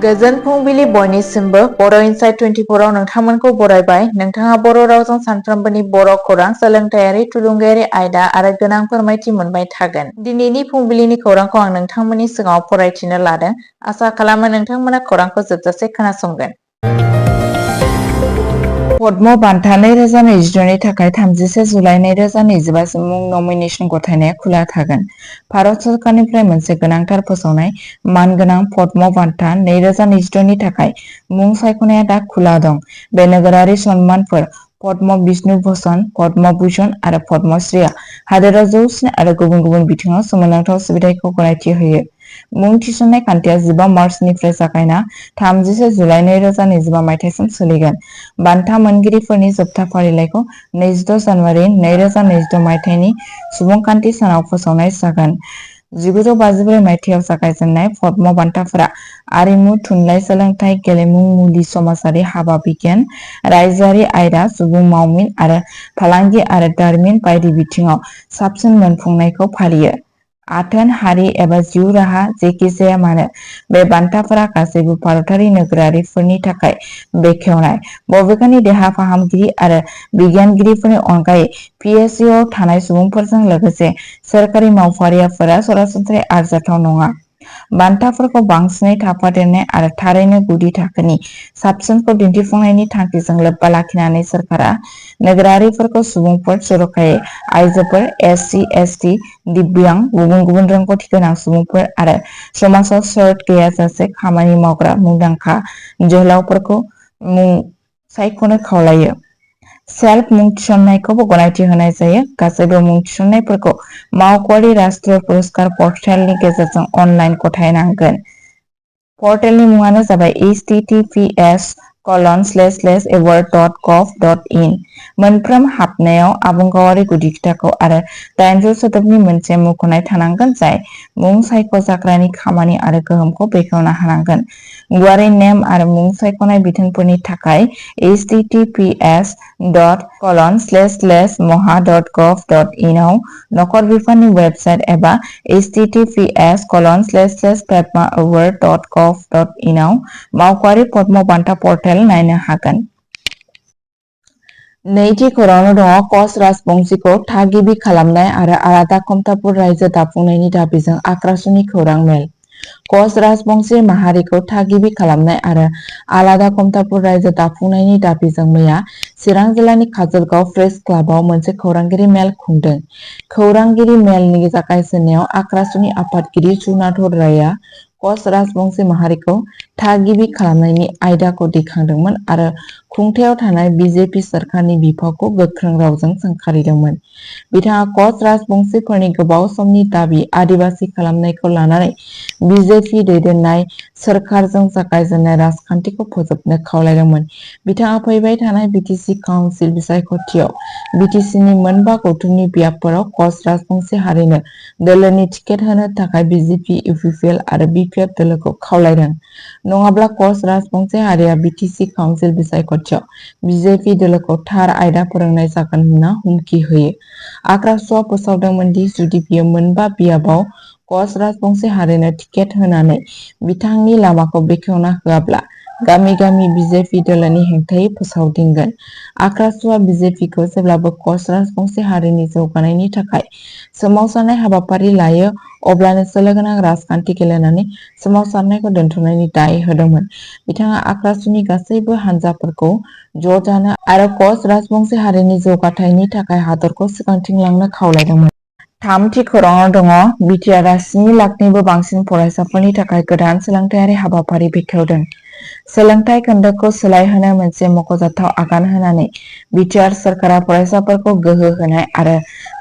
गोजोन फुंबिलि बयनिसिमबो बर' इनसाइट 24 आव नोंथांमोनखौ बरायबाय। नोंथाङा बर' रावजों सानफ्रोमबोनि बर' खौरां, सोलोंथायारि, थुलुंगायारि आयदा आरो गोनां फोरमायथि मोनबाय थागोन। दिनैनि फुंबिलिनि खौरांखौ आं नोंथांमोननि सिगाङाव फरायथिनो लादों। आसा खालामो नोंथांमोना खौरांखौ जोबजासे खोनासंगोन। पद्म बान्था 2022 नि थाखाय 31 जुलाइ 2025 मुं नमिनेशन गथायनाया खुला थागोन। भारत सरकारनिफ्राय मोनसे गोनांथार फोसावनाय मानगोनां पद्म बान्था 2022 नि थाखाय मुं सायख'नाया दा खुला दं। बे नोगोरारि सन्मानफोर पद्म विष्णु भूषण, पद्म भूषण आरो पद्मश्रीआ हादोराव जौसिन आरो गुबुन गुबुन बिथिङाव सोमोनांथाव सिबिथायखौ गनायथि होयो। मुं थिसननाय खान्थिया 15 मार्चनिफ्राय जागायना 31 जुलाइ 2025 मायथाइसिम सोलिगोन। बान्था मोनगिरिफोरनि जोबथा फारिलाइखौ 26 जानुवारि 2022 मायथाइनि सुबुंखान्थि सानाव फोसावनाय जागोन। 1954 मायथाइयाव जागायजेननाय पद्म बान्थाफोरा आरिमु, थुनलाइ, सोलोंथाइ, गेलेमु, मुलि, समाजारि हाबा, बिगियान, रायजोआरि आयदा, सुबुं मावमिन आरो फालांगि आरो दारिमिन बायदि बिथिङाव साबसिन मोनफुंनायखौ फालियो। आथोन, हारि एबा जिउ राहा जेखि जाया मानो, बे बान्थाफोरा गासैबो भारतारि नोगोरारिफोरनि थाखाय बेखेवनाय। बबेखानि देहा फाहामगिरि आरो बिगियानगिरिफोरनि अनगायै पिएचइउआव थानाय सुबुंफोरजों लोगोसे सोरखारि मावफारियाफोरा सरासनस्रायै आरजाथाव नङा। बान्थाफोरखौ बांसिनै थाफादेरनाय आरो थारैनो गुदि थाखोनि साबसिनखौ दिन्थिफुंनायनि थांखिजों लोब्बा लाखिनानै सोरखारा नोगोरारिफोरखौ सुबुंफोर, जर'खायै आइजोफोर, एससि, एसटि, दिव्यां, गुबुन गुबुन रोंग'थि गोनां सुबुंफोर आरो समाजाव सर्त गैयाजासे खामानि मावग्रा मुंदांखा जोहोलावफोरखौ मुं सायख'नो खावलायो। सेल्फ मुं थिसननायखौबो गनायथि होनाय जायो। गासैबो मुं थिसननायफोरखौ मावख'आरि राष्ट्रीय पुरस्कार पर्टेलनि गेजेरजों अनलाइन गथायनांगोन। पर्टेलनि मुङानो जाबाय https://award.gov.in। मोनफ्रोम हाबनायाव आबुं गावारि गुदि खिथाखौ आरो 800 सोदोबनि मोनसे मुंख'नाय थानांगोन जाय मुं सायख'जाग्रानि खामानि आरो गोहोमखौ बेखेवना होनांगोन। गुवारै नेम आरो मुं सायख'नाय बिथोनफोरनि थाखाय https://moha.gov.in आव नखर बिफाननि वेबसाइट एबा https://padmaaward.gov.in आव मावख'आरि पद्म बान्था पर्टेल नायनो हागोन। नैथि खौराङाव दङ कच राजबंशीखौ थागिबि खालामनाय आरो आलादा खमतापुर रायजो दाफुंनायनि दाबिजों आक्रासुनि खौरां मेल। कच राजबंशी माहारिखौ थागिबि खालामनाय आरो आलादा खमतापुर रायजो दाफुंनायनि दाबिजों मैया चिरां जिल्लानि काजलगाव प्रेस क्लाबआव मोनसे खौरांगिरि मेल खुंदों। खौरांगिरि मेलनि जागायजेननायाव आक्रासुनि आफादगिरि जुनाधर रायआ कच राजबंशी माहारिखौ थागिबि खालामनायनि आयदाखौ दैखांदोंमोन आरो खुंथायाव थानाय बिजेपि सोरखारनि बिफावखौ गोख्रों रावजों सोंखारिदोंमोन। बिथाङा कच राजबंशीफोरनि गोबाव समनि दाबि आदिबासि खालामनायखौ लानानै बिजेपि दैदेननाय सोरखारजों जागायजेननाय राजखान्थिखौ फोजोबनो खावलायदोंमोन। बिथाङा फैबाय थानाय बिटिसि काउन्सिल बिसायख'थियाव बिटिसिनि मोनबा गौथुमनि बियाबफोराव कच राजबंशी हारिनो दोलोनि टिकेट होनो थाखाय बिजेपि, इउपिपिएल आरो बिपिएफ दोलोखौ खावलायदों। नङाब्ला कच राजबंशी हारिया बिटिसि काउन्सिल बिसायख'थियाव बिजेपि दोलोखौ थार आयदा फोरोंनाय जागोन होनना हुमखि होयो। आक्रासुआ फोसावदोंमोन दि जुदि बियो मोनबा बियाबाव कच राजबंशी हारिनो टिकेट होनानै बिथांनि लामाखौ बेखेवना होआब्ला गामि गामि बिजेपि दोलोनि हेंथायै फोसावदिंगोन। आक्रासुआ बिजेपिखौ जेब्लाबो कच राजबंशी हारिनि जौगानायनि थाखाय सोमावसारनाय हाबाफारि लायो अब्लानो सोलोगोनां राजखान्थि गेलेनानै सोमावसारनायखौ दोनथ'नायनि दाय होदोंमोन। बिथाङा आक्रासुनि गासैबो हानजाफोरखौ ज' जानो आरो कच राजबंशी हारिनि जौगाथायनि थाखाय हादरखौ सिगांथिं लांनो खावलायदोंमोन। थामथि खौराङाव दङ बिटिआरआ 7 लाखनिबो बांसिन फरायसाफोरनि थाखाय गोदान सोलोंथायारि हाबाफारि बेखेवदों। सोलोंथाइ खोन्दोखौ सोलायहोनो मोनसे मख'जाथाव आगान होनानै बिटिआर सोरखारा फरायसाफोरखौ गोहो होनाय आरो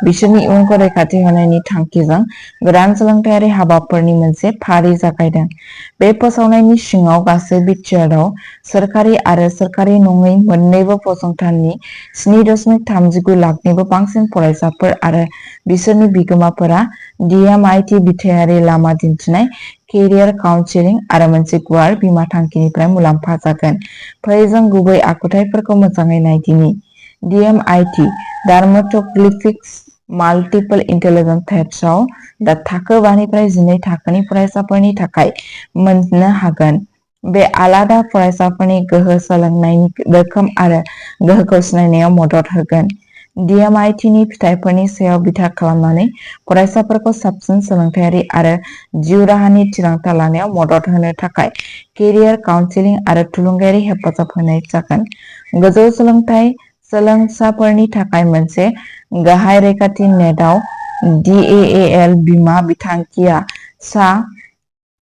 बिसोरनि इयुनखौ रैखाथि होनायनि थांखिजों गोदान सोलोंथायारि हाबाफोरनि मोनसे फारि जागायदों। बे फोसावनायनि सिङाव गासै बिटिआरआव सोरखारि आरो सोरखारि नङै मोन्नैबो फसंथाननि 7.39 लाखनिबो बांसिन फरायसाफोर आरो बिसोरनि बिगोमाफोरा डिएमआइटि बिथायारि लामा दिन्थिनाय, केरियार काउन्सेलिं आरो मोनसे गुवार बीमा थांखिनिफ्राय मुलाम्फा जागोन। फै जों गुबै आखुथायफोरखौ मोजाङै नायदिनि। डिएमआइटि डार्मेट'ग्लिफिक्स माल्टिपल इन्टेलिजेन्स टेस्टआव दा थाखो 5 निफ्राय 12 थाखोनि फरायसाफोरनि थाखाय मोननो हागोन। बे आलादा फरायसाफोरनि गोहो सोलोंनायनि रोखोम आरो गोहोखौ सिनायनायाव मदद होगोन। DMITनि फिथायफोरनि सायाव बिथा खालामनानै फरायसाफोरखौ साबसिन सोलोंथायारि आरो जिउ राहानि थिरांथा लानायाव मदद होनो थाखाय केरियार काउन्सेलिं आरो थुलुंगायारि हेफाजाब होनाय जागोन। गोजौ सोलोंथाइ सोलोंसाफोरनि थाखाय मोनसे गाहाय रैखाथि नेटआव DAAL बीमा बिथांखिया सा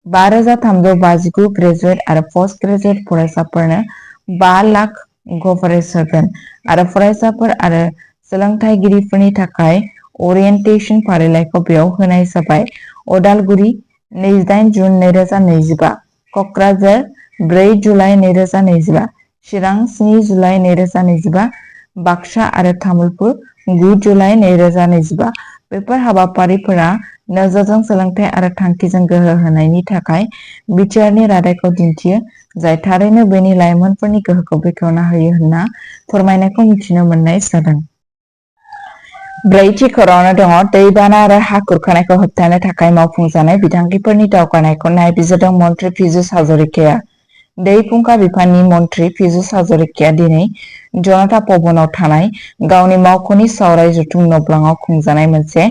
5,359 ग्रेजुवेट आरो पोस्ट ग्रेजुवेट फरायसाफोरनो 5 लाख कभारेज होगोन आरो फरायसाफोर आरो सोलोंथायगिरिफोरनि थाखाय ओरियेन्टेशन फारिलाइखौ बेयाव होनाय जाबाय। अदालगुरि 28 जुन 2025, कक्राझार 4 जुलाइ 2025, चिरां 7 जुलाइ 2025, बाक्सा आरो तामुलपुर 9 जुलाइ 2025। बेफोर हाबाफारिफोरा नोजोरजों सोलोंथाइ आरो थांखिजों गोहो होनायनि थाखाय बिटिआरनि रादायखौ दिन्थियो, जाय थारैनो बेनि लाइमोनफोरनि गोहोखौ बेखेवना होयो होनना फोरमायनायखौ मिथिनो मोननाय जादों। ब्रैथि खौराङाव दङ दैबाना आरो हा खुरखानायखौ होबथानो थाखाय मावफुंजानाय बिथांखिफोरनि दावगानायखौ नायबिजिरदों मन्थ्रि पीयूष हाजरिकाया। दै फुंखा बिफाननि मन्थ्रि पीयूष हाजरिकाया दिनै जनता भवनाव थानाय गावनि मावख'नि सावराय जथुम नब्लाङाव खुंजानाय मोनसे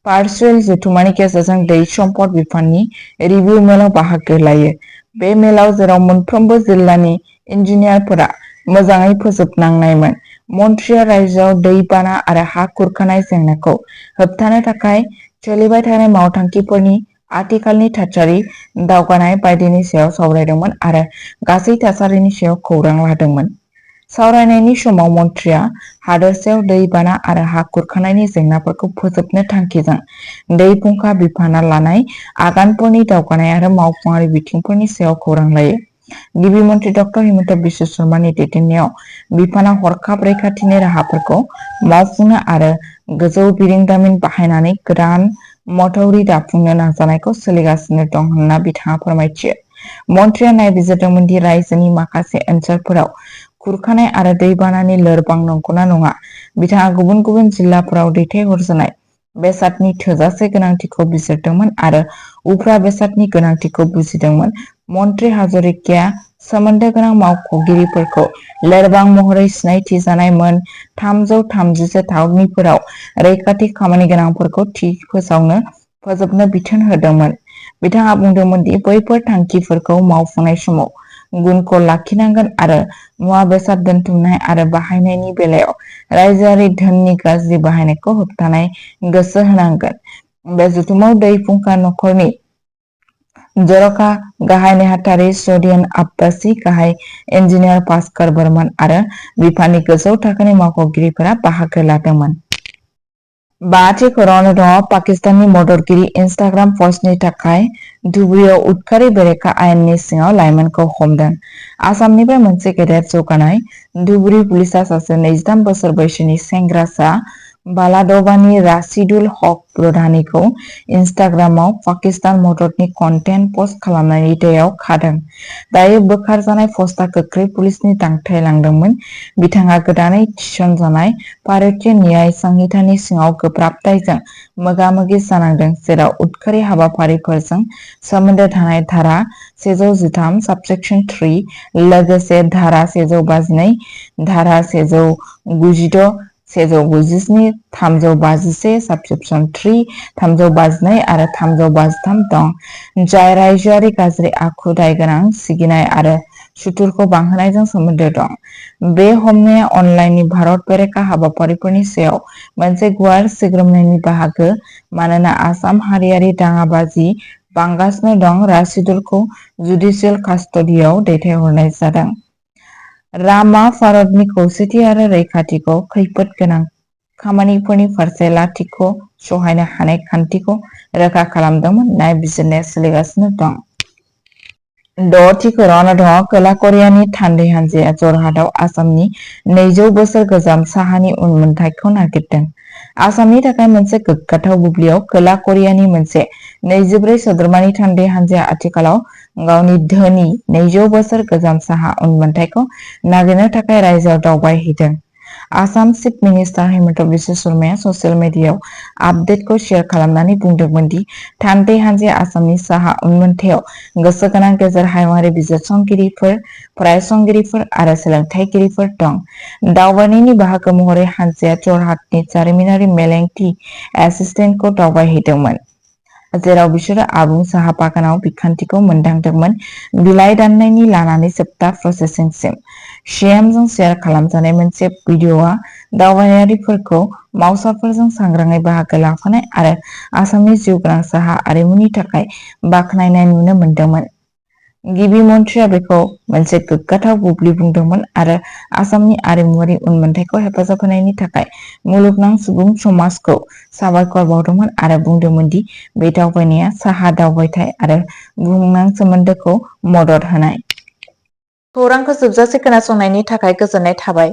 भार्चुएल जथुमानि गेजेरजों दै सम्पद बिफाननि रिभिउ मेलाव बाहागो लायो। बे मेलाव जेराव मोनफ्रोमबो जिल्लानि इन्जिनियारफोरा मोजाङै फोजोबनांनायमोन, मन्थ्रिया रायजोआव दै बाना आरो हा खुरखानाय जेंनाखौ होबथानो थाखाय सोलिबाय थानाय मावथांखिफोरनि आथिखालनि थासारि, दावगानाय बायदिनि सायाव सावरायदोंमोन आरो गासै थासारिनि सायाव खौरां लादोंमोन। सावरायनायनि समाव मन्थ्रिया हादोरसायाव दै बाना आरो हा खुरखानायनि जेंनाफोरखौ फोजोबनो थांखिजों दै फुंखा बिफाना लानाय आगानफोरनि दावगानाय आरो मावफुंआरि बिथिंफोरनि सायाव खौरां लायो। गिबि मन्थ्रि डक्टर हिमन्त बिश्व शर्मानि दैदेननायाव बिफाना हरखाब रैखाथिनि राहाफोरखौ मावफुंनो आरो गोजौ बिरोंदामिन बाहायनानै गोदान माथावरि दाफुंनो नाजानायखौ सोलिगासिनो दं होनना बिथाङा फोरमायथियो। मन्थ्रिया नायबिजिरदोंमोन दि रायजोनि माखासे ओनसोलफोराव खुरखानाय आरो दैबानानि लोरबां नंगौना नङा। बिथाङा गुबुन गुबुन जिल्लाफोराव दैथायहरजानाय बेसादनि थोजासे गोनांथिखौ बिजिरदोंमोन आरो उफ्रा बेसादनि गोनांथिखौ बुजिदोंमोन। मन्थ्रि हाजरिकाया सोमोन्दो गोनां मावख'गिरिफोरखौ लोरबां महरै सिनायथि जानाय मोन 330 थावनिफोराव रैखाथि खामानि गोनांफोरखौ थि फोजोबनो बिथोन होदोंमोन। बिथाङा बुंदोंमोन दि बैफोर थांखिफोरखौ मावफुंनाय समाव गुनखौ लाखिनांगोन आरो मुवा बेसाद दोनथुमनाय आरो बाहायनायनि बेलायाव रायजोआरि धोननि गाज्रि बाहायनायखौ होबथानाय गोसो होनांगोन। बे जथुमाव दै फुंखा नखरनि जर'खा गाहाय नेहाथारि सदियान आब्बासी, गाहाय इन्जिनियार भास्कर बर्मन आरो बिफाननि गोजौ थाखोनि मावख'गिरिफोरा बाहागो लादोंमोन। बाथि खौराङाव दङ पाकिस्ताननि मददगिरि इनस्टाग्राम पस्टनि थाखाय धुबुरीआव उदखारि बेरेखा आयेननि सिङाव लाइमोनखौ हमदों। आसामनिफ्राय मोनसे गेदेर जौगानाय धुबुरी पुलिसआ सासे 23 बोसोर बैसोनि सेंग्रासा बालाड'बानि राशिदुल हक प्रधानीखौ इनस्टाग्रामाव पाकिस्तान मददनि कन्टेन्ट पस्ट खालामनायनि दायाव खादों। दायो बोखारजानाय पस्टआ गोख्रै पुलिसनि दांथाइ लांदोंमोन। बिथाङा गोदानै थिसनजानाय भारतीय न्याय संहितानि सिङाव गोब्राब दायजों मोगा-मोगि जानांदों, जेराव उदखारि हाबाफारिफोरजों सोमोन्दो थानाय धारा 113 सबसेक्सन 3, लोगोसे धारा 152, धारा 196, 197, 351 सबसेक्सन 3, 352 आरो 353 दं, जाय रायजोआरि गाज्रि आखु, दायगोनां सिगिनाय आरो सुथुरखौ बांहोनायजों सोमोन्दो दं। बे हमनाया अनलाइननि भारत बेरेखा हाबाफारिफोरनि सायाव मोनसे गुवार सिग्रोमनायनि बाहागो, मानोना आसाम हारियारि दाङाबाजि बांगासिनो दं। राशिदुलखौ जुडिसियेल कास्टडियाव दैथायहरनाय जादों। रामआ भारतनि खौसेथि आरो रैखाथिखौ खैफोद गोनां खामानिफोरनि फारसे लाथिख' सहायनो हानाय खान्थिखौ रोखा खालामदोंमोन। नायबिजिरनाया सोलिगासिनो दं। द'थि खौराङाव दङ खोला करियानि थान्दै हानजाया जरहाटआव आसामनि 200 बोसोर गोजाम साहानि उनमोनथाइखौ नागिरदों। आसामनि थाखाय मोनसे गोग्गाथाव बुब्लियाव खोला करियानि मोनसे 24 सोद्रोमानि थान्दै हानजाया आथिखालाव गावनि धोनि 200 बोसोर गोजाम साहा उनमोनथाइखौ नागिरनो थाखाय रायजोआव दावबायहैदों। आसाम चिफ मिनिस्टार हेमन्त बिश्व शर्माया ससियेल मिडियायाव आपडेटखौ शेयार खालामनानै बुंदोंमोन दि थान्दै हान्जाया आसामनि साहा उनमोनथायाव गोसो गोनां गेजेर हायुंआरि बिजिरसंगिरिफोर, फरायसंगिरिफोर आरो सोलोंथायगिरिफोर दं। दावबायनायनि बाहागो महरै हान्जाया जरहाटनि जारिमिनारि मेलेंथि एस्टेटखौ दावबायहैदोंमोन, जेराव बिसोरो आबुं साहा बागानाव बिखान्थिखौ मोनदांदोंमोन, बिलाइ दाननायनि लानानै जोबथा प्रसेसिंसिम। सिएमजों शेयार खालामजानाय मोनसे भिडिअ'आ दावबायारिफोरखौ मावसाफोरजों सांग्राङै बाहागो लाफानाय आरो आसामनि जिउगोनां साहा आरिमुनि थाखाय बाख्नायनाय नुनो मोनदोंमोन। गिबि मन्थ्रिया बेखौ मोनसे गोग्गाथाव बुब्लि बुंदोंमोन आरो आसामनि आरिमुआरि उनमोनथाइखौ हेफाजाब होनायनि थाखाय मुलुगनां सुबुं समाजखौ साबायखर बावदोंमोन आरो बुंदोंमोन दि बे दावबायनाया साहा दावबायथाय आरो बुहुमनां सोमोन्दोखौ मदद होनाय। खौरांखौ जोबजासे खोनासंनायनि थाखाय गोजोननाय थाबाय।